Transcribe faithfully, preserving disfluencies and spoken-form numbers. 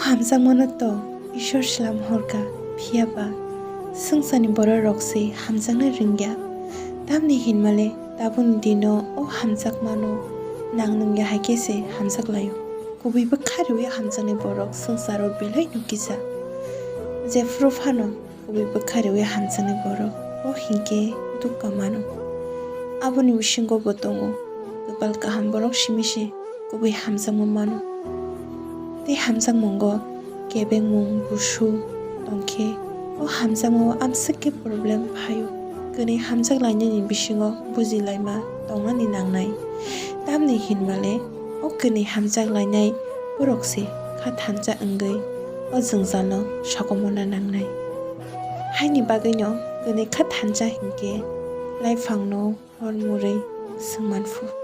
Hamjakmano to Ishwar slam horkha, phiyaba swngcharni bororok se hamjakna rwngya. Tamni hinmale tabukni dino o hamjakmano nang nungya hai khe se hamjak laio. Kubui bwkha rwui hamjaknai borok swngcharo belai no kisa. Jephru phano kubui bwkha rwui hamjaknai borok o hinkhe dukha mano. Aboni bisingo bo tongo kwpal kaham borok simi se kubui hamjakma mano. Tei hamjakmungo kebengmung busu tongkhe o hamjakmao amswk khe problem phaio. Kwnwi hamjak lainani bisingo bujilaima tongnani nangnai. Tamni hinmale o kwnwi hamjak lainai borok se kha thansa wngwi o jwngjalno sokomorna nangnai. Haini bagwino kwnwi kha thansa hinkhe laiphangno hor murwi swngmanphu.